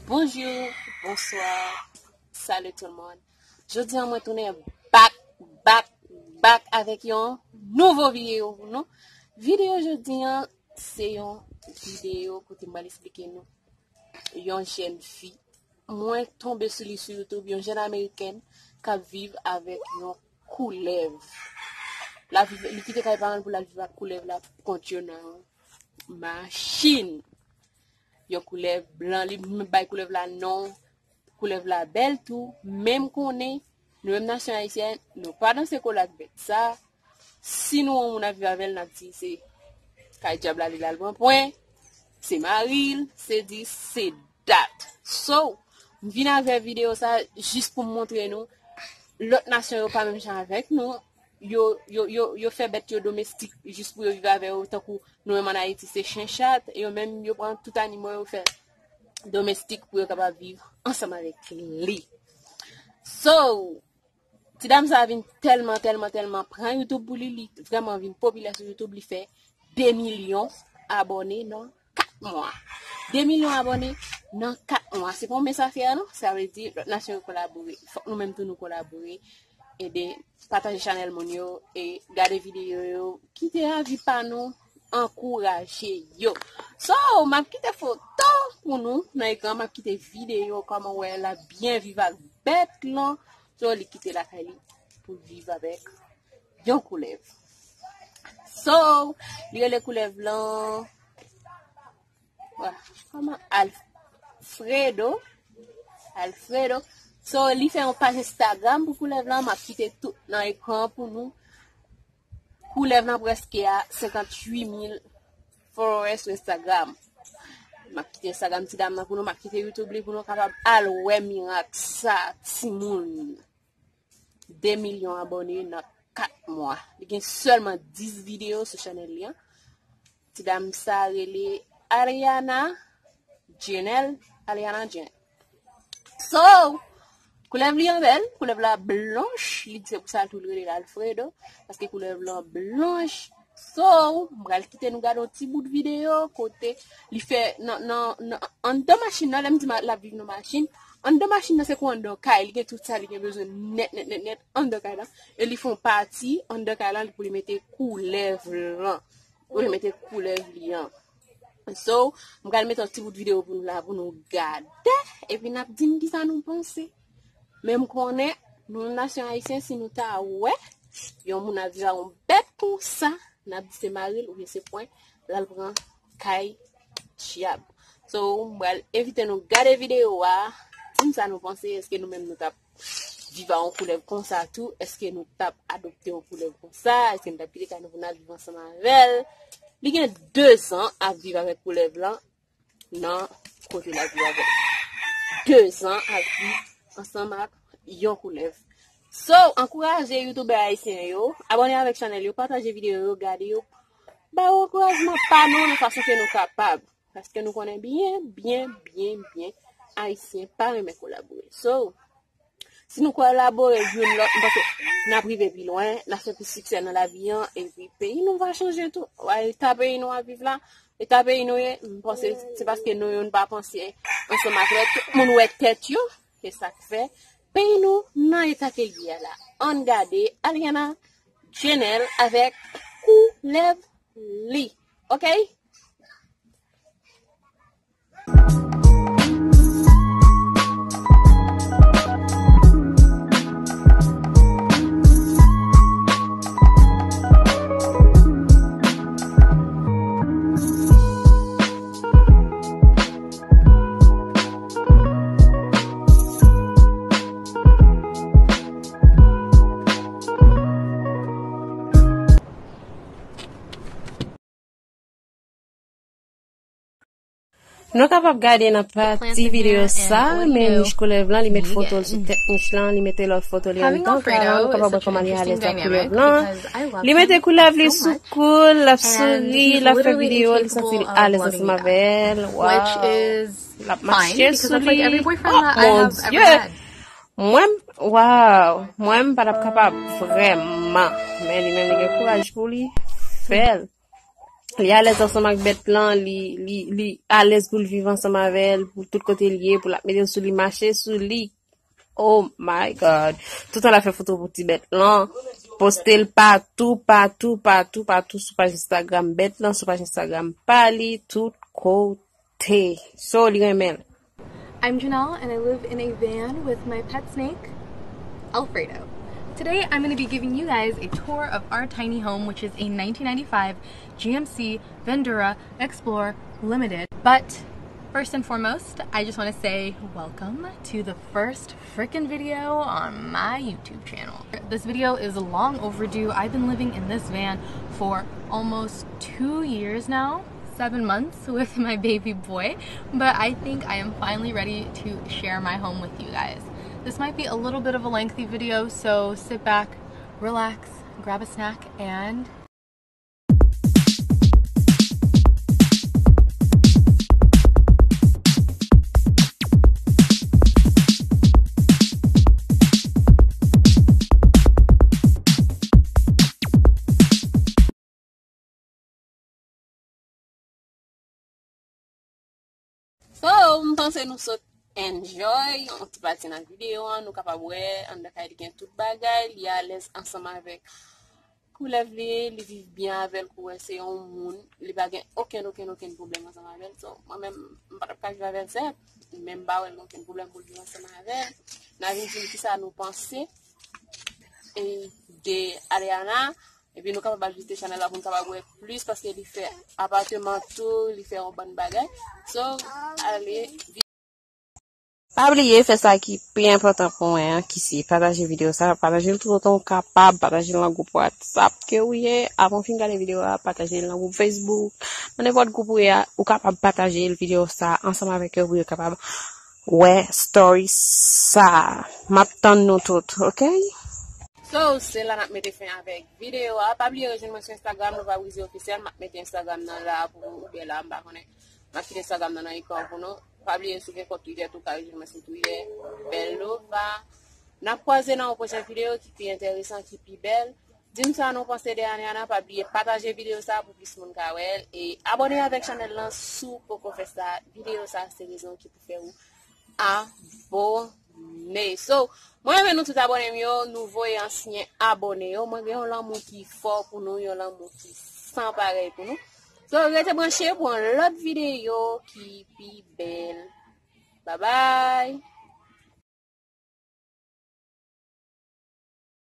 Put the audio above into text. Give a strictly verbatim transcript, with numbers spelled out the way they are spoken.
Bonjou, bonswa, salut tout le monde. Jodi a mwen tounen back, back, back avèk yon nouvo videyo pou nou. Videyo jodi a se yon videyo kote m pral esplike nou yon jèn fi. Mwen tonbe sou li sou YouTube, yon jèn amerikèn k ap viv avèk yon koulèv. L ap viv, li kite kay paran l pou l al viv ak koulèv la pou kont yo nan yon machin. Yon koulèv blan, li menm bay koulèv la non. Koulèv la bèl tou, men m konnen, nou menm nasyon ayisyèn, nou pa danse kole ak bèt sa. Si nou wè yon moun ap viv avè l, n ap di se kay dyab la li al pran pwen, se mari l, se dis, se dat. So, m vin avè videyo sa jis pou m montre nou, lòt nasyon yo pa menm jan avèk nou, yo, yo, yo, yo fè bèt yo domestik jis pou yo viv avè yo, tankou nou menm ann Ayiti se chen, chat, yo menm yo pran tout animo yo fè domestik pou yo kapab viv ansanm avèk li. So, ti dam sa vin tèlman, tèlman, tèlman pran YouTube pou li, li vrèman vin popilè sou YouTube, li fè de milyon abòne nan kat mwa. De milyon abòne nan kat mwa. Se pa yon mens afè non, sa vle di lòt nasyon yo kolabore. Fòk nou menm tou nou kolabore. Ede, pataje chanèl moun yo e gade videyo yo. Kite avi pa nou, ankouraje yo. So, m ap kite foto pou nou nan ekran, m ap kite videyo kòman w wè l ap byen viv ak bèt lan. So, li kite lakay li pou l viv avèk yon koulèv. So, li rele koulèv lan, voilà, kòman, Alfredo. Alfredo. So, li fè yon paj Instagram pou koulèv lan. M ap kite tout nan ekran pou nou. Koulèv lan prèske a senkanntuit mil followers sou Instagram. M ap kite Instagram ti dam nan pou nou, m ap kite YouTube li pou nou kapab al wè mirak sa, timoun. De milyon abòne nan kat mwa. Li gen sèlman dis videyo sou chanèl li an. Ti dam sa rele Ariana Jenel. Ariana Jenel. So, koulèv li an bèl, koulèv la blanch, li di se pou sa tou li rele l Alfredo, paske koulèv lan blanch. So, m pral kite nou gade yon ti bout videyo kote li fè nan, nan, nan, anndan machin nan, lè m di ma-, l ap viv nan machin, anndan machin nan se kou anndan kay, li gen tout sa li gen bezwen nèt, nèt, nèt, nèt, anndan kay lan. E li fè yon pati anndan kay lan pou li mete koulèv lan. Pou li mete koulèv li an. So, m pral mete yon ti bout videyo pou nou la, pou nou gade, epi n ap di m kisa nou panse. Men m konnen, nou nasyon ayisyen, si nou ta wè yon moun ap viv ak yon bèt konsa, n ap di se mari l oubyen se pwen, l al pran kay dyab. So, m pral envite nou gade videyo a, di m sa nou panse, èske nou menm nou t ap viv ak yon koulèv konsa tou, èske nou t ap adopte yon koulèv konsa, èske nou t ap kite kay nou pou n al viv ansanm avè l? Li gen dezan ap viv avèk koulèv lan nan kote l ap viv avè l. Dezan ap viv ansanm ak yon koulèv. So, ankouraje youtubè ayisyen yo, abòne avèk chanèl yo, pataje videyo yo, gade yo, ba yo ankourajman pa nou nan fason ke nou kapab. Paske nou konnen byen, byen, byen, byen, ayisyen pa renmen kolabore. So, si nou kolabore youn lòt, m panse n ap rive pi lwen, n ap fè plis siksè nan lavi an, epi peyi nou va chanje tou. Wa, eta peyi nou ap viv la, eta peyi nou ye, m panse se paske nou youn pa panse ansanm ak lòt, tout moun wè tèt yo, se sa k fè peyi nou nan eta ke l ye a la. Ann gade Aliana Jenel avèk koulèv li. Oke? Nou kapab gade nan pati videyo sa, men nich koulèv lan, li met foto l sou tèt nich lan, li mete lòt foto li anndan kay lan, nou kapab wè kòman li alèz ak koulèv lan. Li mete koulèv li sou kou l, l ap souri, l ap fè videyo, li santi l alèz ansanm avè l. Waw. L ap mache sou li. Oh, mon Dye! Mwen, waw, mwen m pa t ap kapab vrèman. Men li menm li gen kouraj pou li fè l. Li alèz ansanm ak bèt lan, li, li, li alèz pou l viv ansanm avè l, pou tout kote l ye, pou l ap mete l sou li, mache sou li. Oh my God. Tout tan l ap fè foto pou ti bèt lan, poste l patou, patou, patou, patou sou paj Instagram bèt lan, sou paj Instagram pa li, tout kote. So, li renmen l. I'm Janelle and I live in a van with my pet snake, Alfredo. Today I'm going to be giving you guys a tour of our tiny home, which is a nineteen ninety-five G M C Vandura Explorer Limited. But first and foremost, I just want to say welcome to the first freaking video on my YouTube channel. This video is long overdue. I've been living in this van for almost two years now, seven months with my baby boy, but I think I am finally ready to share my home with you guys. This might be a little bit of a lengthy video, so sit back, relax, grab a snack, and So, m panse nou sot enjoy yon ti pati nan videyo an. Nou kapab wè anndan kay li gen tout bagay, li alèz ansanm avèk koulèv li ye, li viv byen avè l, kou wè se yon moun, li pa gen okenn, okenn, okenn pwoblèm ansanm avè l. So, mwen menm, m pa t ap ka viv avè l, sèt, men m pa wè l gen okenn pwoblèm pou l viv ansanm avè l. N a vin di m kisa nou panse e de Ariana. Epi nou kapab al vizite chanèl la pou n kapab wè plis, paske li fè apatman tou, li fè yon bann bagay. So, ale. Pa bliye fè sa ki pi enpòtan pou mwen an, ki se pataje videyo sa, pataje l toutotan w kapab, pataje l nan gwoup WhatsApp ke w ye. Apre w fin gade videyo a, pataje l nan gwoup Facebook, nan nenpòt gwoup ou ye a, ou kapab pataje l videyo sa ansanm avèk yo pou yo kapab wè story sa. M ap tann nou tout, oke? So, se la n ap mete fen avèk videyo a. Pa bliye rejwenn mwen sou Instagram, Nova Brizee Officiel. M ap mete Instagram nan la pou nou, oubyen la, m pa konnen. M ap kite Instagram nan nan ekran pou nou. Pa bliye si w gen kont Twitter tou, w ka rejwenn mwen sou Twitter, Bèl Nova. N ap kwaze nan yon pwochen videyo ki pi enteresan, ki pi bèl. Di m sa nou panse de Ariana, pa bliye pataje videyo sa pou plis moun ka wè l. E abòne avèk chanèl lan si w poko fè sa. Videyo sa se rezon ki pou fè w abòne. So, mwen renmen nou tout abòne m yo, nouvo e ansyen abòne yo. Mwen gen yon lanmou ki fò pou nou, yon lanmou ki san parèy pou nou. So, rete branche pou yon lòt videyo ki pi bèl. Babay!